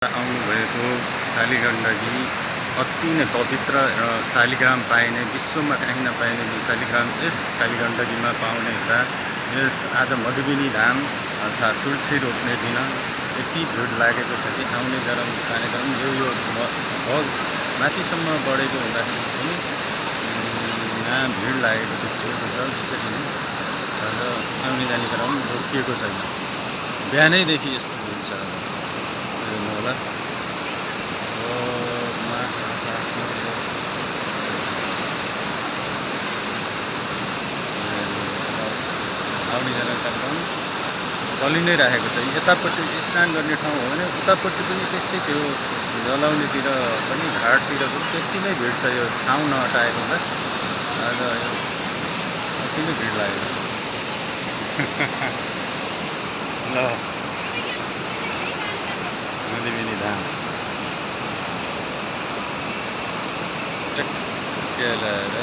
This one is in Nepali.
आउनुभएको शालिग्राम अति नै पवित्र र शालिग्राम पाइने विश्वमा कहीँ नपाइने शालिग्राम यस कालीगण्डकीमा पाउने हुँदा यस आज मधुबनी धाम अर्थात् तुलसी रोप्ने दिन यति भिड लागेको छ कि आउने कार्यक्रम यो माथिसम्म बढेको हुँदाखेरि पनि यहाँ भिड लागेको देखिएको छ। त्यसरी नै आज आउने जाने क्रम रोकिएको छैन। बिहानैदेखि यस्तो हुन्छ होला। आउने जाने कार्यक्रम चलि नै राखेको छ। यतापट्टि स्नान गर्ने ठाउँ हो भने उतापट्टि पनि त्यस्तै थियो। जलाउनेतिर पनि घाटतिर पनि त्यति नै भिड छ। यो ठाउँ नहटाएको हुँदा आज अति नै भिड लागेको छ। ल मधुबनी धाम चक्क ल्याएर